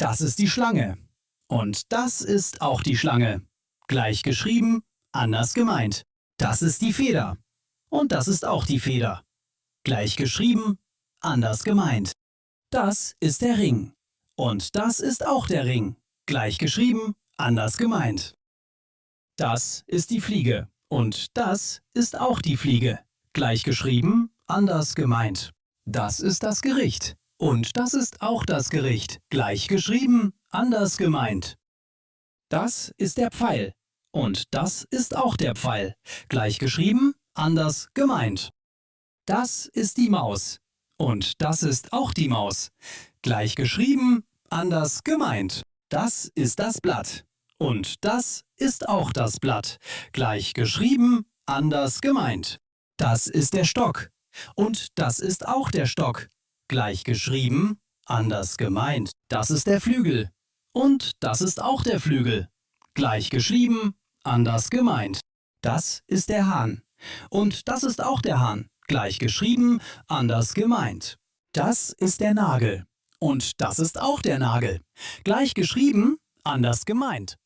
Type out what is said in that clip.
Das ist die Schlange. Und das ist auch die Schlange. Gleich geschrieben, anders gemeint. Das ist die Feder. Und das ist auch die Feder. Gleich geschrieben, anders gemeint. Das ist der Ring. Und das ist auch der Ring. Gleich geschrieben, anders gemeint. Das ist die Fliege. Und das ist auch die Fliege. Gleich geschrieben, anders gemeint. Das ist das Gericht. Und das ist auch das Gericht. Gleich geschrieben, anders gemeint. Das ist der Pfeil. Und das ist auch der Pfeil. Gleich geschrieben, anders gemeint. Das ist die Maus. Und das ist auch die Maus. Gleich geschrieben, anders gemeint. Das ist das Blatt. Und das ist auch das Blatt. Gleich geschrieben, anders gemeint. Das ist der Stock. Und das ist auch der Stock. Gleich geschrieben, anders gemeint. Das ist der Flügel. Und das ist auch der Flügel. Gleich geschrieben, anders gemeint. Das ist der Hahn. Und das ist auch der Hahn. Gleich geschrieben, anders gemeint. Das ist der Nagel. Und das ist auch der Nagel. Gleich geschrieben, anders gemeint.